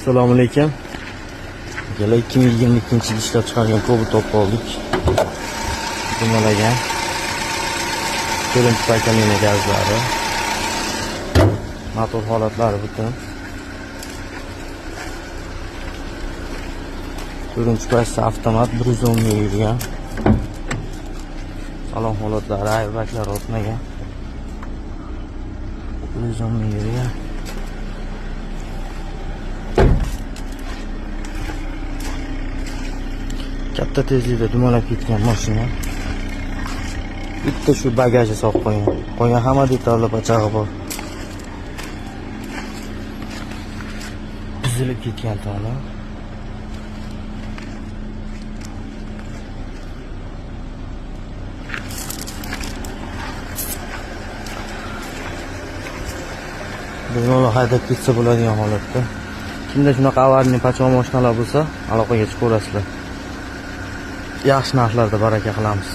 Assalomu alaykum. Akalar, 2022 yil ishlab chiqargan Cobalt topib oldik. Dumalagan. To'rtinchi поколение gazlari. Motor holatlari butun. To'rtinchi klassda avtomat, 110 ming yurgan. Salon holatlari, airbaglar o'tmagan. 110 ming yurgan. Katta tezlikda dumalab ketgan mashina. Bitta shu bagaji solib qo'ygan. Qolgan hamma detallar pachag'i bor. Buzilib ketgan toni. Bemalol haydab ketsa bo'ladigan holatda. Kimda shunaqa аварийный pachoq mashinalar bo'lsa, aloqaga chiqaverasizlar. Yaxshi narxlarda baraka qilamiz.